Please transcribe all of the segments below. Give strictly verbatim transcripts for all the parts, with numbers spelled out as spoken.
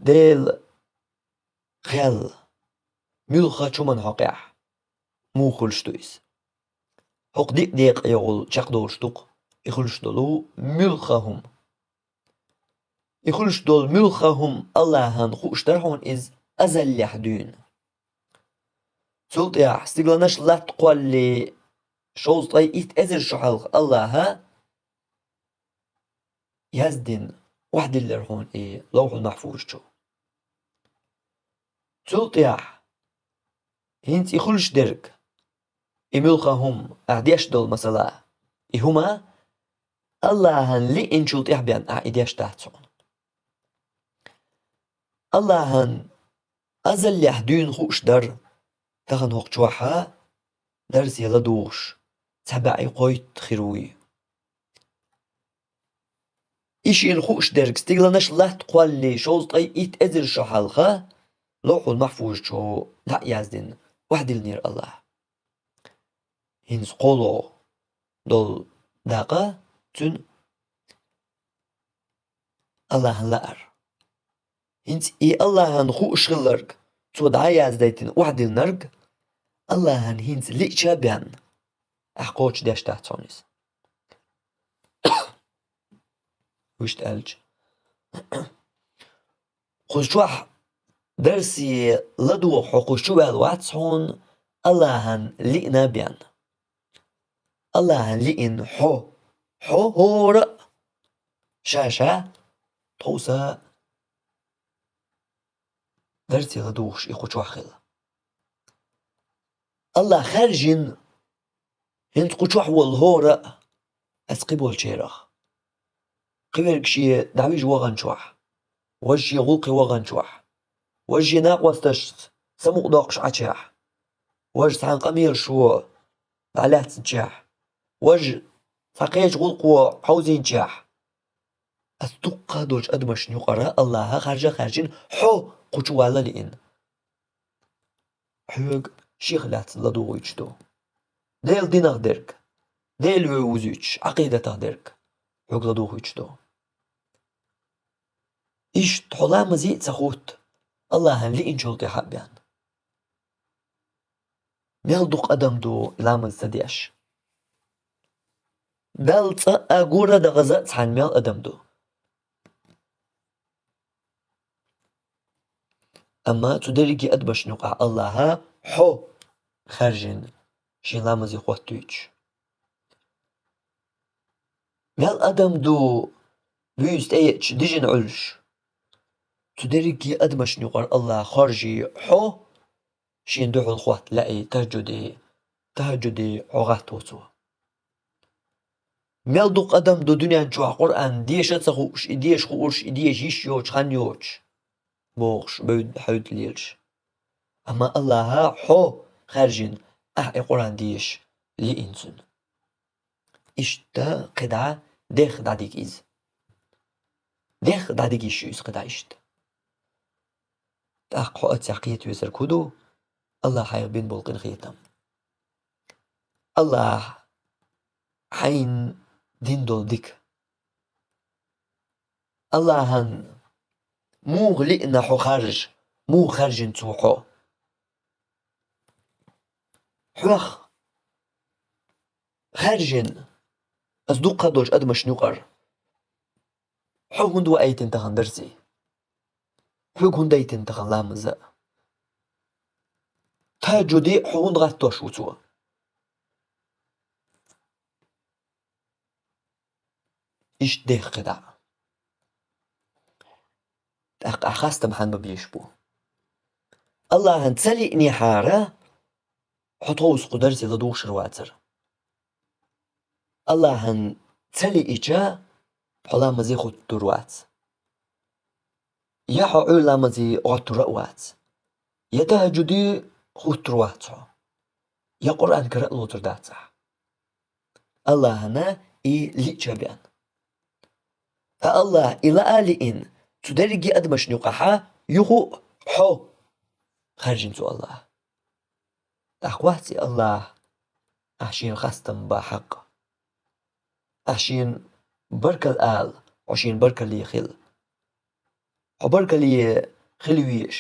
Дела хел, муьлхха чуман хьокъехь, муха хуьлуш ду иза? ХӀокху диъ декъа йогӀул чекхдолуш ду-кх и хуьлуш долу муьлхха хӀума. И хуьлуш долу муьлхха хӀума Аллахьан хууш дара хьуна иза азаллехь дуьйна. Цул тӀаьхьа стигланаш латта кхоллале шовзткъе итт эзар шо хьалха Аллахьа яздина, охьадиллира хьуна и Ловхьул Махьфуз чу. Цул тӀаьхьа хӀинца и хуьлуш дерг, и муьлхха хӀума, ахь деш долу масала, и хӀума Аллахьан лиъначул тӀаьхьа бен ахь и деш дац хьуна. Аллахьан азаллехь дуьйна хууш дара, тахана хӀокху чохь а дарсе ладугӀуш цхьа бӀе кхойтта хир вуй. И шена хууш дерг стигланаш латта кхоллале шовзткъе итт эзар шо хьалха Ловхьул Махьфуз чу дӀа а яздина, охьадиллинера Аллахьа. ХӀинца кхоло долу дакъа цуьнан Аллахьан лаар. ХӀинца и Аллахьан хууш хилларг, цо дӀа а яздайтина охьадиллинарг, Аллахьан хӀинца лиъча а бен, ахь кхочушдеш дац хьуна иза. Вуьшта аьлча, кхуза чохь дарсе ладогӀа хьо кхуза чу ваьлла вац хьуна, Аллахьан лиъна а бен. Аллахьан лиъна хьо, хьо хӀора а ша-ша тховса дарсе ладугӀуш и кху чохь хилла. Аллахь хаьржина, хӀинца кху чохь волу хӀора а, аса кхиболчарах. Кхиверг шен дӀавижа ваханчохь, важа шен гӀуллакхе ваханчохь, важа шен накъосташца самукъадоккхуш Ӏачехь, важа цхьана къамелашо дӀалаьцначехь, важа цхьа кхечу гӀуллакхо хьовзийначехь. Аса дуккха а долчу адамашна юкъара Аллахьа харжа а хаьржина, хьо кху чу вала лиъна. Хьоьга шех лаьцна ладугӀуьйтуш ду. Делан динах дерг, Дела вевзуьйтуш, Ӏакъидатах дерг хьоьга ладугӀуьйтуш ду. Иштта хьо ламазе а ца хӀутту, Аллахьан лиъначул тӀаьхьа а бен. Мел дукха адам ду ламаз ца деш. Далла цкъа а гура а дакъаза а цхьаьна мел адам ду. Амма цу дерриге адамашна юкъахь Аллахьа хьо хаьржина шен ламазе хӀоттуьйтуш. Мел адам ду буьйса тӀееача дижина Ӏуьллуш. Цу дерриге адамашна юкъара Аллахьа хоржий хьо, шена дуьхьал хӀотта лаьий тахӀажуде, тахӀажуде хьо гӀатто цо. Мел дукха адам ду дуьнен чохь Къуръан деша а ца хууш, и деша хууш, и деша йиш йоцуш, хан йоцуш, бохуш, бевд-, хьевд лелаш. Амма Аллахьа хьо хаьржина, ахь и Къуръан деша лиъна цунна. Иштта кхидӀа дехха дӀадига иза. Дехха дӀадига йиш ю иза кхидӀа иштта. ТӀаккха хьо оццехь кхета везарг хӀун ду? Аллахьа хьайх бина болу къинхетам. Аллахьа хьайна дина долу дика. Аллахьан муха лиъна хьо харжа, муха хаьржина цо хьо? Хьох хаьржина, аса дуккха а долчу адамашна юкъара. Хьо хӀунда ваийтина тахана дарсе? Хьоьга хӀунда дайтина тахана ламаза? ТахӀажуде хьо хӀунда гӀаттош ву цо? Иштта дехха кхидӀа. ТӀаккха ахь хастам хьанна бан безаш бу? Аллахьан ца лиънехьара, хьо тховса кху дарсе ладугӀуш хир вацара. Аллахьан ца лиъча, хьо ламазе хӀуттур вац. Я хьо Ӏуьйра ламазе гӀоттур а вац, я тахӀажуде хӀуттур вац хьо, я Къуръан кара а лоцур дац ахь. Аллахьана и лиъча бен. Ткъа Аллахьа и лаа а лиъна, цу дерриге адамашна юкъахьа юха а хьо хаьржина цу Аллахьа. ТӀаккха вац и Аллахь ахь шена хастам бан хьакъ? Ахь шена баркалла ала, хьо шена баркалле хила. Хьо баркалле хила везаш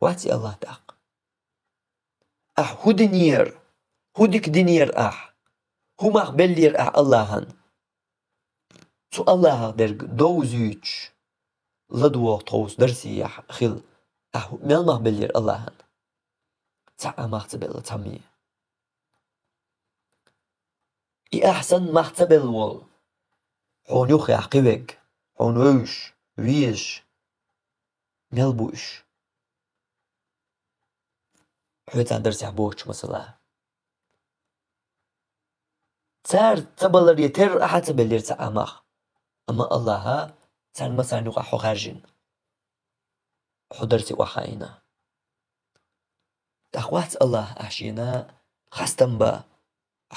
вац и АллахӀ тӀаккха. Ахь хӀу динера, хӀу дика динера ахь, хӀу мах беллера ахь АллахӀан? Цу АллахӀах дерг довзуьйтуш, ладувгӀа тховса дарсехь хила, ахь мел мах беллера АллахӀан? Цхьа а мах ца белла цхьамма. И ахь санна мах ца белла волу, хьуна юххехь кхин верг, хьуна вевзаш, везаш, мел бу уьш? Хьоьца дарсехь бохучу масала. Цара ца баларе терра ахьа ца беллера цхьа а мах. Амма АллахӀа царна массарна юкъахь хьо хаьржина, хьо дарсе охьахаийна. ТӀаккха вац АллахӀ ахь шена хастам бан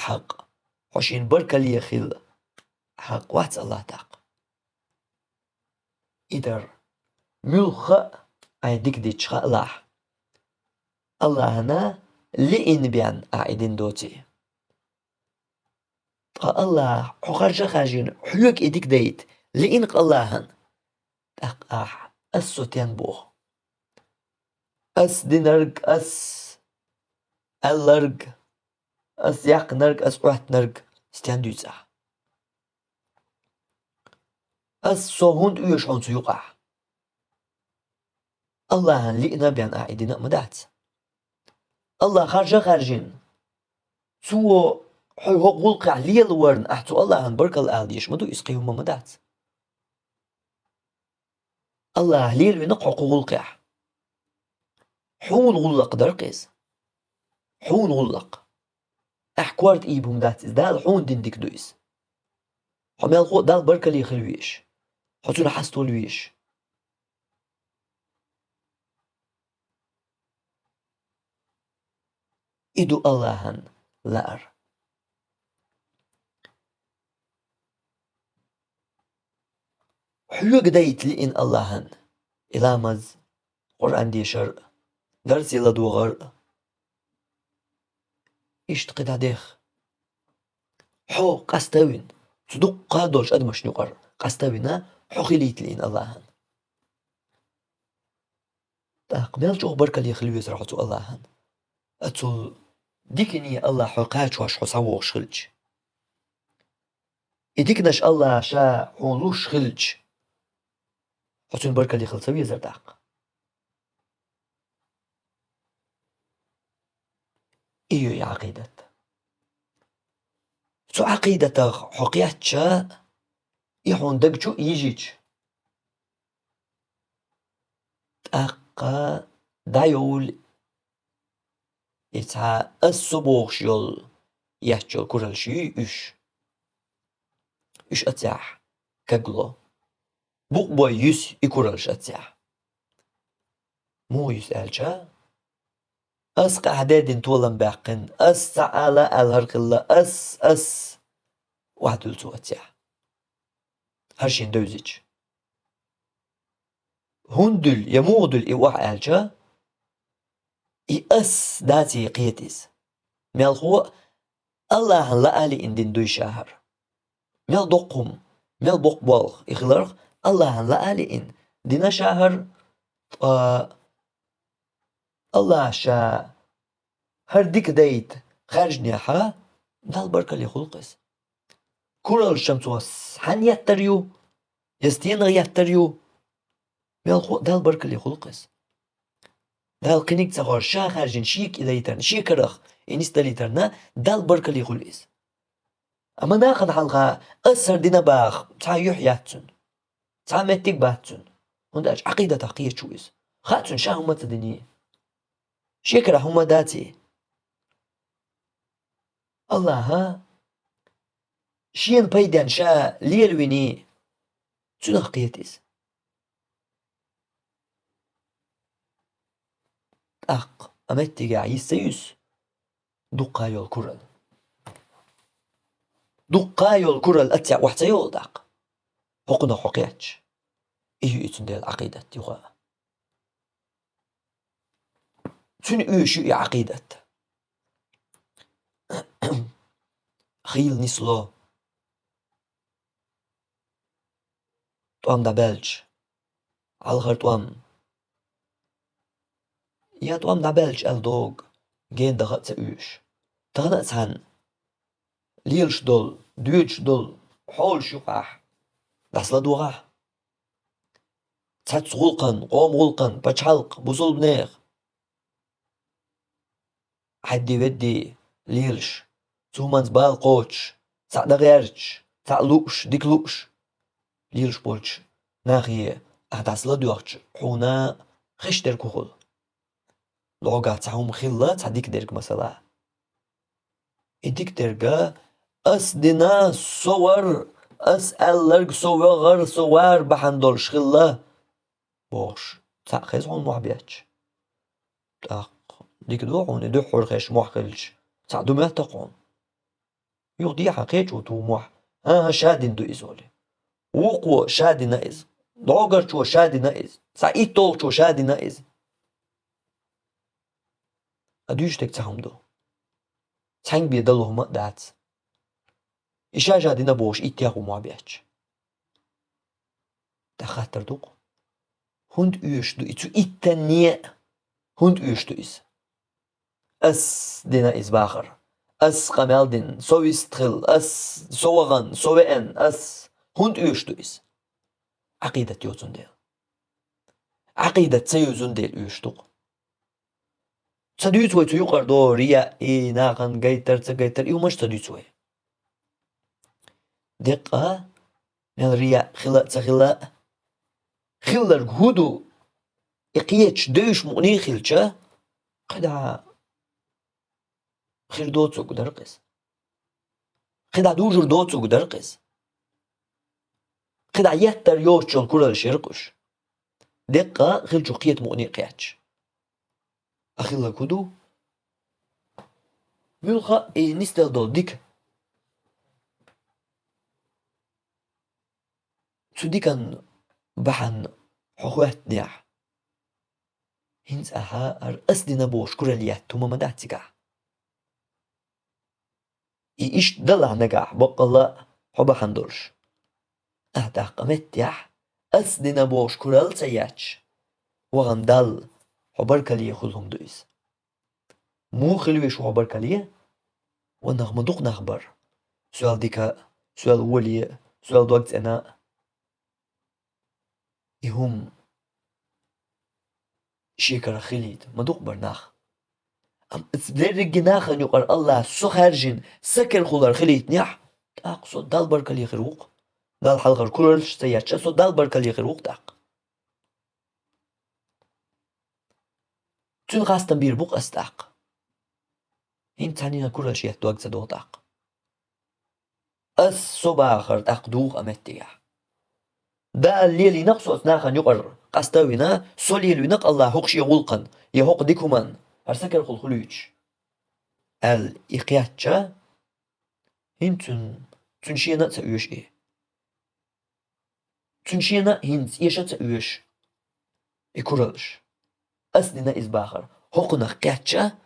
хьакъ, хьо шена баркалле хила хьакъ вац АллахӀ тӀаккха. И дар, муьлхха а Ӏайн дика дича хаалахь, АллахӀана лиъна бен ахь и дина доций. Ткъа АллахӀ хьо харжа а хаьржина, хьоьга и дика дайта лиъна-кх АллахӀана, тӀаккха ахь: «Ас со стен боху? Ас динарг, ас аьлларг, ас яьккхинарг, ас Ӏоьттинарг стен дуьйцу ахь? Ас со хӀунда оьшу хьуна цу юкъахь?» АллахӀана лиъна а бен ахь и дина а ма дац. АллахӀ харжа а хаьржина, Цо хьо хӀокху гӀуллакхехь лелаварна ахь цу АллахӀана баркалла ала дезаш ма ду иза, кхин хӀумма ма дац. АллахӀ лелавина-кх хьо кху гӀуллакхехь. Хьуна гӀуллакх дара-кх иза. Хьуна гӀуллакх. Ахь корта ийба хӀума дац иза, Дала хьуна дина дика ду иза. Хьо мелхо а Далла баркалле хила везаш, хьо цунах хьаставала везаш. И ду АллахӀан лаар. Хьоьга дайта лиъна АллахӀан и ламаз, Къуръан дешар, дарсе ладогӀар. Иштта кхидӀа дех. Хьо къаста а вина, цу дуккха а долчу адамашна юкъара къаста а вина, хьо хилийта лиъна АллахӀан. ТӀаккха мел чӀогӀа баркалле хила везара хьо цу АллахӀан. Оцул дикане АллахӀ хьо кхачош хьо схьавогӀуш хилча. И диканаш АллахӀа Ша хьуна луш хилча, хьо цуьнан баркалле хила ца везара тӀаккха? И ю и Ӏакъидат. Цу Ӏакъидатах хьо кхетча, и хьуна даг чу а йижича, тӀаккха дӀайовлу и цхьа ас со бохуш йолу, етташ йолу кураллаш юй уьш. Уьш аццехь кагло. Букъ бой юьсу и кураллаш аццехь. Муха юьсу аьлча, ас къаьхьа дедина толам баьккхина, ас цхьа ала аьлла хӀара хилла, ас, ас, охьадуьллу цо аццехь. ХӀара шен девзича. ХӀунда дуьллу я муха дуьллу и охьа аьлча, и ас даций кхета иза. Мелхо а АллахӀан лаа лиъна дина дуй ша хӀара. Мел доккха хӀума, мел боккха болх и хиларх, АллахӀан лаа лиъна дина ша хӀара, ткъа АллахӀа Ша хӀара дика дайта хаьржинехь, Далла баркалле хуьлу-кх иза. Кураллаш-м цо хьанна еттар ю, я стенах еттар ю, мелхо а Далла баркалле хуьлу-кх иза. Дала кхиниг ца хоржуш, Ша хаьржина, Шега и дайтарна, Шен карах и нисдалийтарна, Далла баркалле хуьлу иза. Амма нахана хьалха ас хӀара дина баха цхьа юьхь яц цуьнан, цхьа меттиг бац цуьнан, хӀунда аьлча Ӏакъидатах кхеташ ву иза. Хаьа цуьнан, ша хӀумма а ца динехь, шен карахь хӀумма а дацахь. АллахӀа Шена пайденна Ша лелавинехь, цуьнах кхета иза. ТӀаккха а меттигехь йиса ца юьсу дуккха йолу куралла. Дуккха йолу куралла аццехь охьа ца йолу тӀаккха, хӀокхунах хьо кхетча. И ю и цундела Ӏакъидат юха а. Цуьнан оьшуш ю и Ӏакъидат. Хийла нисло. ТӀом дӀабаьлча, хьалхара тӀом, Я тӀом дӀабаьлча аьлла догӀу, гена даха а ца оьшу. Тахана а цхьана лелаш долу, доьдуш долу хьолаш юкъахь дӀасаладогӀахь. Цхьацца гӀуллакхан, къоман гӀуллакхан, пачхьалкхан, бусулбанехан. Хьаьдди-ведди лелаш, цу хӀуманца бала кхочуш, цхьаъ дан гӀерташ, цхьаъ лууш, дика лууш, лелаш болчу нахе ахь дӀасаладоьгӀча, хьуна хиш дерг хӀун хуьлу? ДӀогахь цхьа хӀума хилла, цхьа дика дерг, масала. И дика дерг, ас дина, со вар, ас аьлларг, со вахар, со вар бахьана долуш хилла, бохуш, цхьаъ хеза хьуна мохь бетташ. ТӀаккха дика ду хьуна, и дуьххьара хезаш мохь хилча, цхьаъ ду моьтту хьуна. Юха дехьа кхечо ту мохь, хӀан-хӀа, ша дина ду иза олий. Вукхо ша дина иза. ДӀогарчо ша дина иза. Цхьа иттолгӀачо ша дина иза. Ткъа дуьйцуш дерг цхьа хӀума ду. Цхьаьнга бен дало хӀума а дац. И ша-ша дина бохуш, иттех ву мохь бетташ. ТӀаккха хаттар ду-кх: хӀунда оьшуш ду и цу иттанне а? ХӀунда оьшуш ду иза? Ас дина иза бахар. Ас къамел дина, со вистхилла, ас, со вахана, со веана, ас. ХӀунда оьшуш ду иза? Ӏакъидат йоцун дела. Ӏакъидат ца йоьзун дела оьшуш ду-кх. Ца дуьйцу вай цу юкъара догӀу, рияъ, и нахана гайтар, ца гайтар, и хӀумаш ца дуьйцу вай. Деккъа, мел рияъ хила а, ца хила а, хилларг хӀун ду, и кхеташ девзаш мукъане а хилча, кхидӀа хир доцург дара-кх иза. КхидӀа дужур доцург дара-кх иза. КхидӀа еттар йоцучул кураллаш яра-кх уьш. Деккъа хиллачух кхета мукъане а кхетча. А хилларг хӀун ду? Муьлхха а и нисделла долу дика. Цу дикан бахьана хьо хоьттинехь, хӀинца ахьа хӀара ас дина бохуш куралла етта хӀума ма дац цигахь. И иштта далахь нагахь, баккъалла а хьо бахьана долуш. Ахьа тӀаккха меттехь, ас дина бохуш куралла ца етташ, вахана Далла хьо баркалле хуьлу хӀума ду иза. Муха хила веза хьо баркалле? Ванах ма дукха нах бар. Соьл дика а, соьл воле а, соьл дог цӀена а. И хӀума шекарах хилийта ма дукха бар нах. Амма дерриге нахана юкъара АллахӀа со хаьржина, са кара хилар хилийтинехь, тӀаккха со Далла баркалле хир ву-кх. Далла хьалхара кураллаш ца етташ, со Далла баркалле хир ву-кх тӀаккха. Цуьнан хастам бийр бу-кх ас тӀаккха. ХӀинца цхьаннена кураллаш етта дог ца догӀу тӀаккха. Ас, со бахар тӀаккха духу а меттигехь. Дала лелийна-кх со оцу нахана юкъара, къаста а вина, со лелийна-кх АллахӀа хӀокху шен гӀуллакхана, я хӀокху дика хӀуманна, хӀара са кара хуьлу хуьлуьйтуш, аьлла, и кхетча, хӀинца цуьнан, цуьнан шена а ца оьшу и. Цуьнан шена а хӀинца эша а ца оьшу и кураллаш. Ас дина иза бахар. ХӀокхунах кхетча,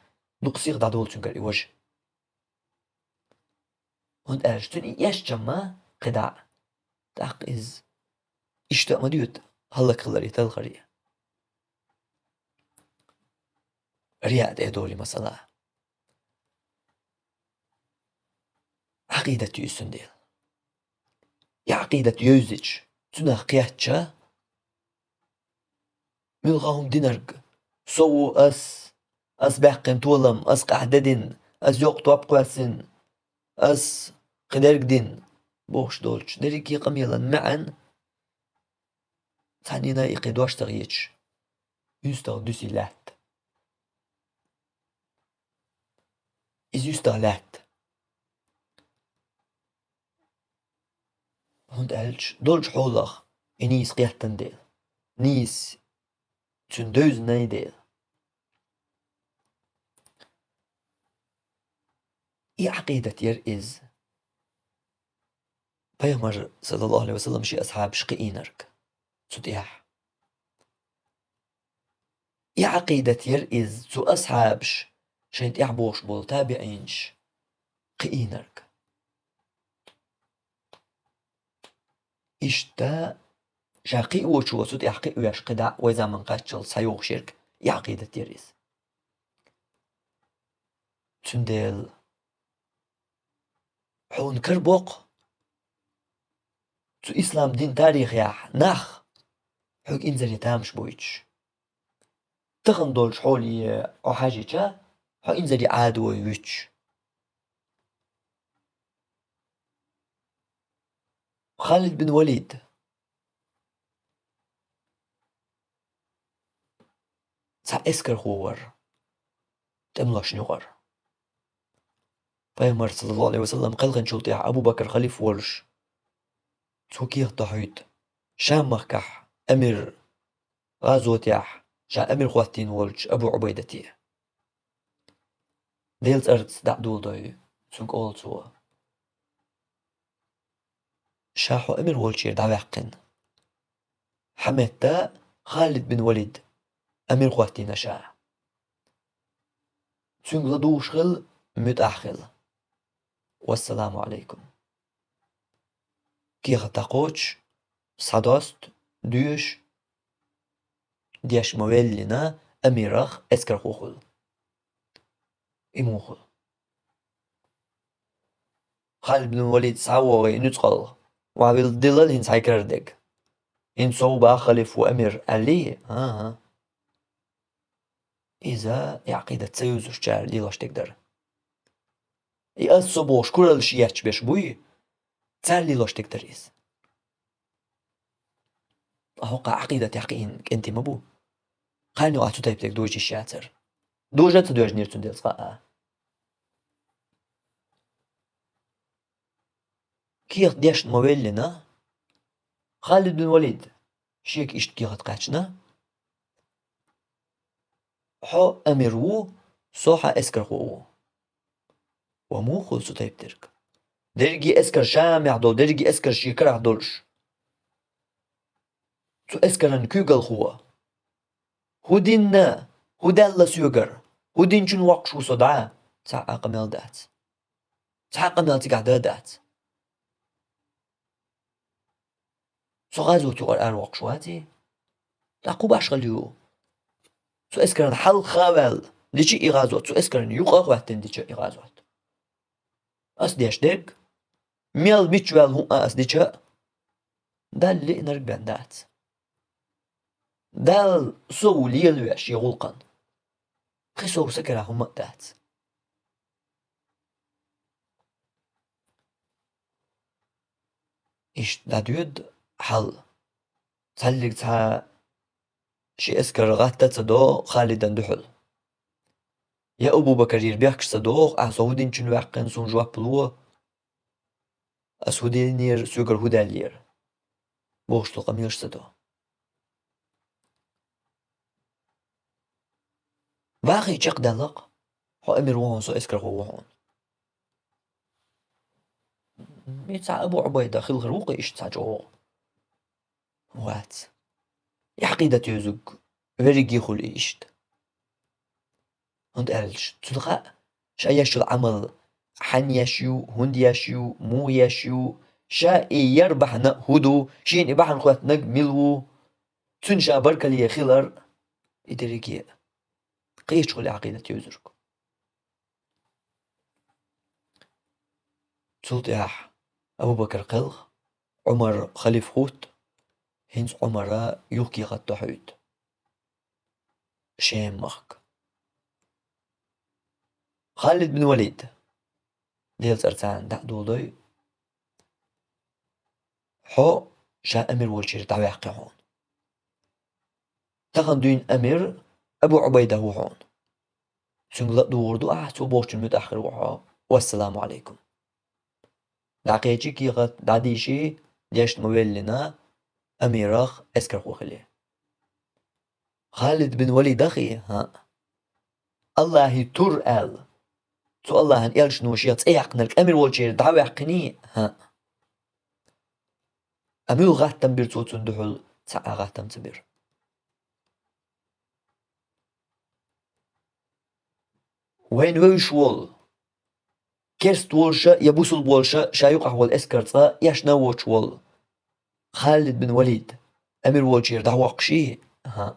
дукха сиха дӀадолу цуьнгара и важа. ХӀунда аьлча цуьнан и эшча-м кхидӀа а, тӀаккха иза иштта а ма доьду хӀаллакьхиларе, талхаре. Рияъ тӀе а долий масала. Ӏакъидат ю иза цундела. И Ӏакъидат йовзича, цунах кхетча, муьлхха хӀума динарг, со ву ас, ас баьккхина толам, ас къаьхьа де дина, ас йоккха топ кхоьссина, ас кхидерг дина, бохуш долчу дерриге къамелан маьӀна цхьаннена и кхин дош ца хеташ, уьстагӀ дуьсий лаьтта. Иза уьстагӀ лаьтта. ХӀунда аьлча долчу хьолах и нийса кхеттан дела, нийса цуьнан девзинай дела. И Ӏакъидат яра иза. Пайхамар, саллаллаху Ӏалайхи ва саллам, шен асхьабаш кхиийнарг цу тӀехь. И Ӏакъидат яра иза цу асхьабаш шайн тӀехь бохуш болу табиӀинаш кхиийнарг. Иштта ша кхиочо цу тӀехь кхиош кхидӀа а вай заман кхаччалц схьайогӀуш ерг и Ӏакъидат яра иза. Цундела хьуна карабоккху цу ислам дин тарихехь нах, хьоьга инзаре тамаш бойтуш. Тахана долчу хьоле хьо хьажийча, хьо инзаре Ӏадавой вуьтуш. Халид бин Валид цхьа эскархо вара тӀемалошна юкъара. Пайхамар, саллаллаху Ӏалайхи ва саллам, кхелхинчул тӀаьхьа Абу Бакр халиф волуш, цо кехат дохьуьйту Шам-махкахь амир, гӀазотехь ша амир хӀоттийна волчу Абу Ӏубайдате. Делан цӀарца дӀа а доладой, цуьнга олу цо: «Ша хьо амир волчуьра дӀаваьккхина. Хьан метта Халид бин Валид амир хӀоттийна ша. Цуьнга ладугӀуш хила, муьтӀахь хила. Вассаламу Ӏалайкум». Кехат дӀакхочуш, схьадоста, доьшу, деш ма-веллина, амирах эскархо хуьлу. И муха хуьлу? Халид бин Валид схьа а вогӀий нуьцкъала, ваха вилла дилла хӀинца хьайн кара дерг. ХӀинца сов баха халиф ву амир аьллий? ХӀан-хӀа. Иза и Ӏакъидат ца юьзучара лелош дерг дара. И ас со бохуш кураллаш етташ берш буй, цара лелош дерг дара иза. Ткъа хӀокху Ӏакъидатехь кхиийна кӀентий ма бу. Кхана юкъахь цу тайпа дерг дожийш яцара. Дожа а ца доьжнера цундела цкъа а. Кехат дешна ма-веллина, Халид бин Валид шега иштта кехат кхаьчна: «Хьо амир ву, со хьан эскархо ву». Ва муха хуьлу цу тайпа дерг? Дерриге эскар Шамехь долу, дерриге эскар шен карахь долуш. Цу эскаран куьйгалхо: «ХӀун динна, хӀун даьлла соьгара, хӀун динчун воккхуш ву со дӀа?» Цхьа а къамел дац. Цхьа а къамел цигахь дан дац. Со гӀазот юкъара аравоккхуш ваций? ТӀаккха хӀун башхалла ю? Цу эскаран хьалха а ваьлла, дича и гӀазот, цу эскаран юкъа а хӀоьттина дича и гӀазот. Ас деш дерг, мел мича ваьлла хӀуъа ас дича а, Далла лиънарг бен дац. Далла сов лелавеш шен гӀуллакхана. Кхин сов сан кара хӀумма а дац. Иштта дӀадоьду хьал. Цхьаллиг цхьа ши эскар гӀатта а ца до Халидан дуьхьал. Я Абу Бакарера бехкаш ца доху, ахьа со хӀун динчун ваьккхина, суна жоп ло. Ас хӀун динера, соьгара хӀун даьллера? Бохуш долу къамелаш ца до. Бахий чекхдаьлла-кх, хьо амир ву хьуна, со эскархо ву хьуна. И цхьа Абу Ӏубайда хилхар ву-кх иштта цхьа чӀогӀа? Вац. И Ӏакъидат йоьзург верриге хуьлу и иштта. ХӀунда аьлча цунна хаьа, ша еш йолу Ӏамал хьанна еш ю, хӀунда еш ю, муха еш ю, ша и яр бахьана хӀун ду, шена и бахьана хӀоьттинарг мила ву, цуьнан ша баркалле хилар, и дерриге а кхечахула Ӏакъидат йоьзург. Цул тӀаьхьа Абу Бакр кхелха, Ӏумар халиф хӀутту, хӀинца Ӏумара юха кехат дохьуьйту. Шем-махка. Халид бин Валид, Делан цӀарца дӀа а доладой, хьо ша амир волчуьра дӀаваьккхи хьуна. Тахана дуьйна амир Абу Ӏубайда ву хьуна. Цуьнга ладугӀур ду ахьа, цо бохучун муьтӀахь хир ву хьо. Вассаламу Ӏалайкум. ДӀакхечи кехат, дӀадийши, дешна ма-веллина, амирах эскархо хили. Халид бин Валидах и, хӀаъ. Аллахьан тур аьлла, цу Аллахьан элчано шех цӀе яьккхинарг амир волчуьра дӀаваьккхиний, хӀаъ. Амма муьлха гӀаттам бира цо цунна дуьхьал? Цхьа а гӀаттам ца бира. Вайна вевзаш волу, керст волуша я бусулба волуша ша юкъахь волу эскар цкъа эшна а воцуш волу Халид бин Валид амир волчуьра дӀавоккхуш и? ХӀаъ.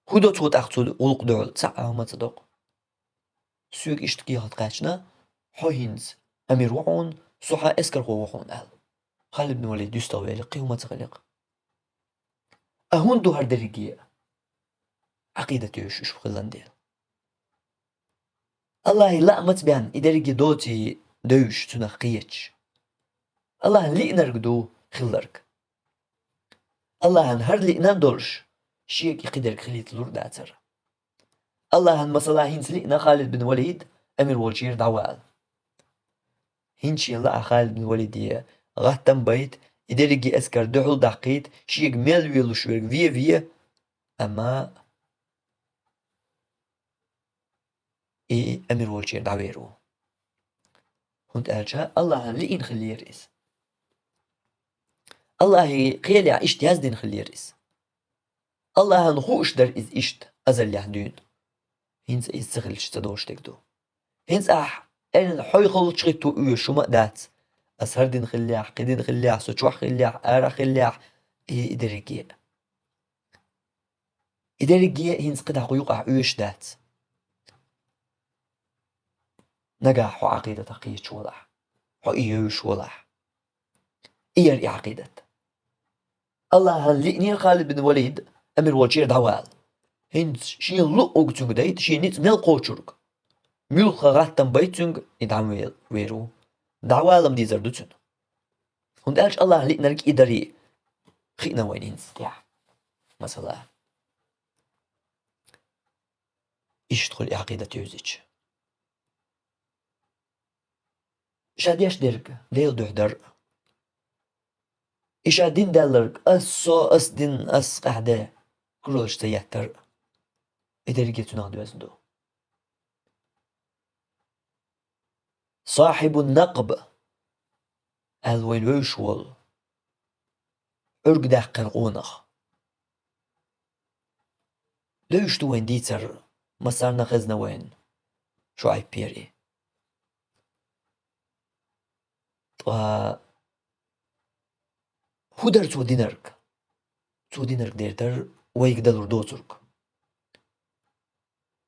ХӀун до цо тӀаккха цу гӀуллакх дуьхьал? Цхьа а хӀума ца до-кх. соьга иштта кехат кхаьчна, хьо хӀинца амир ву хьуна, со хьан эскархо ву хьуна», — аьлла. Халид бин Валид юьстах вели, кхин хӀума ца хили-кх. А хӀунда ду хӀара дерриге? Ӏакъидат йовзуш уьш хилла дела. Аллахьан лаамца бен и дерриге доций девзаш, цунах кхеташ. Аллахьан лиънарг ду хилларг. Аллахьан хӀара лиъна долуш, шега и кхидерг хилийта лур дацара. Аллахьан, масала, хӀинца лиъна Халид бин Валид амир волчуьра дӀавала. ХӀинца шена лаахь Халид бин Валиде гӀаттам байта, и дерриге эскар дуьхьал даккхийта, шега мел воьлуш верг вен а ве, амма и амир волчуьра дӀавер ву. ХӀунда аьлча Аллахьан лиъна хиллера иза. Аллахьан кхелехь иштта яздина хиллера иза. Аллахьан хууш дара иза иштта азаллехь дуьйна. ХӀинца иза ца хилча ца долуш дерг ду. ХӀинца ахь эрна хьой хилча хӀитто оьшуш хӀума а дац. Ас хӀара дина хиллехь, кхин дина хиллехь, со чохь хиллехь, арахь хиллехь, и, и дерриге. И дерриге хӀинца кхидӀа хьо юкъахь оьшуш дац. Нагахь хьо Ӏакъидатах кхеташ валахь, хьо и йовзуш валахь. И яра и Ӏакъидат. Аллахьан лиънера Халид бин Валид амир волчуьра дӀавала. ХӀинца шена луъург цуьнга дайта, шен ницкъ мел кхочург. Муьлхха гӀаттам байта цуьнга, и дӀавер ву. ДӀавала-м дезар ду цуьнан. ХӀунда аьлча Аллахьан лиънарг и дарий хиъна вайна хӀинца тӀехь. Масала, иштта хуьлу и Ӏакъидат йовзича. Ша деш дерг Делан дуьхьа дар. И ша дин даьлларг ас, со, ас дин, ас къаьхьа де, кураллаш ца еттар. И дерриге цунах доьзна ду. Сахьибун накъб аьлла вайна вевзаш волу, Ӏуьрг даьккхина къонах. Девзаш ду вайна дийцар, массарна а хезна вайна, ШуӀайб-пери. Ткъа хӀун дара цо динарг? Цо динарг дер дара вайга далур доцург.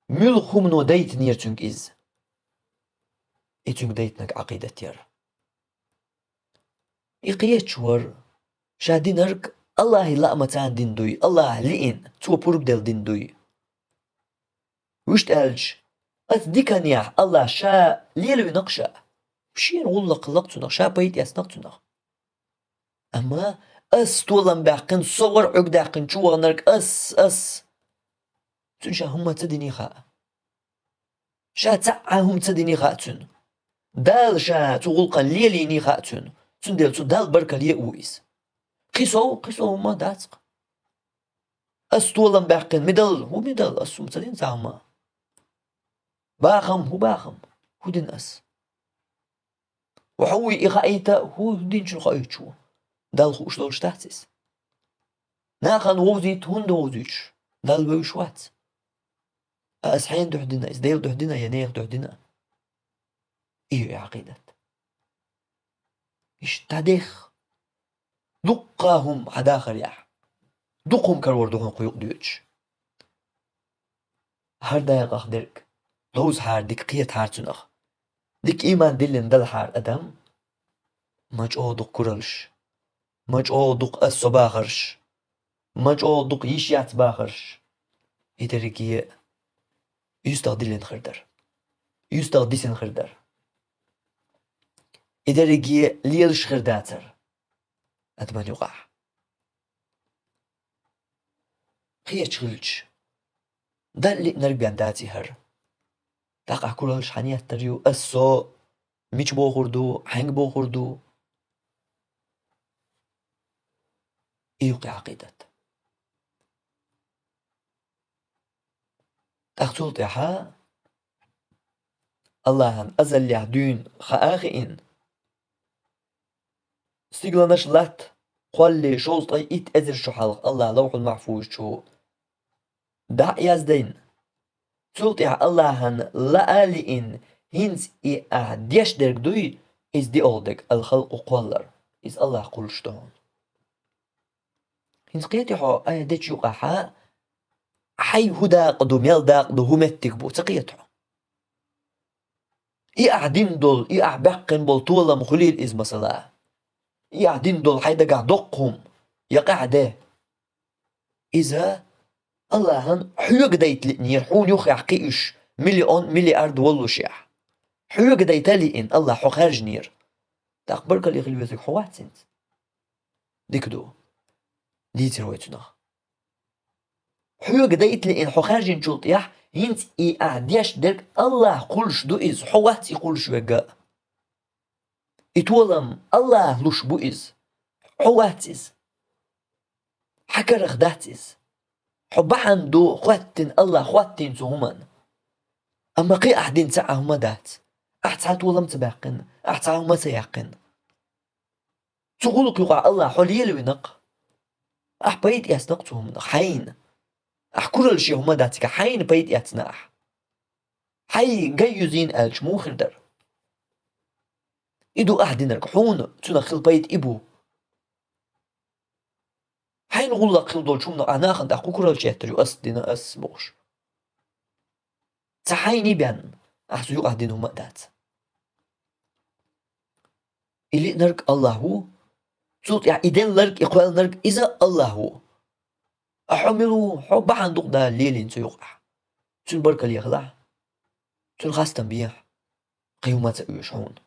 Муьлха хӀумано дайтинера цуьнга иза? И цуьнга дайтинарг Ӏакъидат яра. И кхеташ вара, ша динарг Аллахьан лаамца дина дуй, Аллахь лиъна, цо пурба делла дина дуй. Вуьшта аьлча, аса диканехь Аллахь ша лелавина-кх ша. Шена гӀуллакх хилла-кх цунах, ша пайда эцна-кх цунах. Амма ас толам баьккхина, со вара Ӏуьрг даьккхина чу ваханарг, ас, ас. Цуьнан ша хӀумма ца динехь а. Ша цхьа а хӀума ца динехь а цуьнан. Дала ша цу гӀуллакхна лелийнехь а цуьнан. Цундела цу Далла баркалла а ву иза. Кхин сов, кхин сов хӀумма дац-кх. Ас толам баьккхина, мидал, хӀун мидал, ас хӀума ца дина цхьа хӀумма. Бахам, хӀун бахам, хӀун дина ас? Ва хьо вуй и хаийта, хӀун динчул хоуьйтуш ву? Далла хууш долуш дац иза. Нахана вовзийта хӀунда вовзуьйтуш? Далла вевзаш вац. Ас хьенан дуьхьа дина, иза Делан дуьхьа дина я нехан дуьхьа дина? И ю и Ӏакъидат. Иштта дӀадехха. Дуккха хӀума хьан дахарехь. Дукха хӀума карор ду хьуна кху юкъа доьдуш. ХӀара дакъах дерг, довзахьара дика кхетахьара цунах. Дика ийман диллина далахьара адам, ма чӀогӀа дукха кураллаш, ма чӀогӀа дукха ас-со бахарш, ма чӀогӀа дукха йиш яц бахарш. И дерриге юьстах диллина хир дара. Юьстах дисина хир дара. И дерриге лелаш хир дацара адаман юкъахь. Кхеташ хилча, Далла лиънарг бен дац и хӀара. ТӀаккха ахь кураллаш хьан еттар ю, ас-со мича бохур ду, хьаьнга бохур ду? И ю кху Ӏакъидат. ТӀаккха цул тӀаьхьа Аллахьан азаллехь дуьйна хаа а хиъна, стигланаш латта кхоллале шовзткъе итт эзар шо хьалха Аллахьа Лавхьул-Махьфуза чу дӀа а яздина, цул тӀаьхьа Аллахьан лаа а лиъна, хӀинца и ахь деш дерг дуй, иза диъалгӀа дерг, ал-халкъу, кхоллар, иза Аллахь кхуллуш ду хьуна. ХӀинца кхетий хьо, айхьа дечу юкъахьа хьайн хӀун дакъа ду, мел дакъа ду, хӀун меттиг бу, ца кхета хьо? И ахь дина долу, и ахь баьккхина болу толам хуьлийла иза, масала. И ахь дина долу хьайн дагахь доккха хӀума, я къаьхьа де. Иза Аллахьан хьоьга дайта лиънера, хьуна юххехь кхин уьш миллион, миллиард воллушехь. Хьоьга дайта лиъна Аллахь хьо хаьржинера. ТӀаккха баркалла хила везарг хьо вац хӀинца? Дика ду. Дийцира вай цунах. Хьоьга дайта лиъна хьо хаьржинчул тӀаьхьа, хӀинца и ахь деш дерг Аллахь кхуллуш ду иза, хьо вац и кхуллуш верг а. И толам Аллахь луш бу иза, хьо вац иза. Хьан карах дац иза. Хьо бахьана ду хӀоттийна, Аллахь хӀоттийна цу хӀуманна. Амма кхин ахь дина цхьа а хӀума дац. Ахь цхьа толам ца баьккхина, ахь цхьа хӀума ца яьккхина. Цу гӀуллакх юкъахь Аллахь хьо лелавинарг. Ахь пайда эцнарг цу хӀуманах хьайна. Ахь куралла шен хӀума дац, цига хьайна пайда эцна ахь. Хьайн гай юзийна аьлча, муха хир дара? И ду ахь динарг, хьуна цунах хила пайда и бу. Хьайна гӀуллакх хила долчу хӀуманах ахь нахана тӀехь куралла четтар ю, ас дина, ас бохуш. Ца хьайна бен, ахь цу юкъахь дина хӀума а дац. И лиънарг Аллахь ву, цул тӀаьхьа и делларг, и кхоьллинарг иза Аллахь ву. Ахь хьо мила ву, хьо бахьана ду-кх Дала лелийна цу юкъахь. Цуьнан баркалла хилахь, цуьнан хастам бехьа, кхин хӀума ца оьшу хьуна.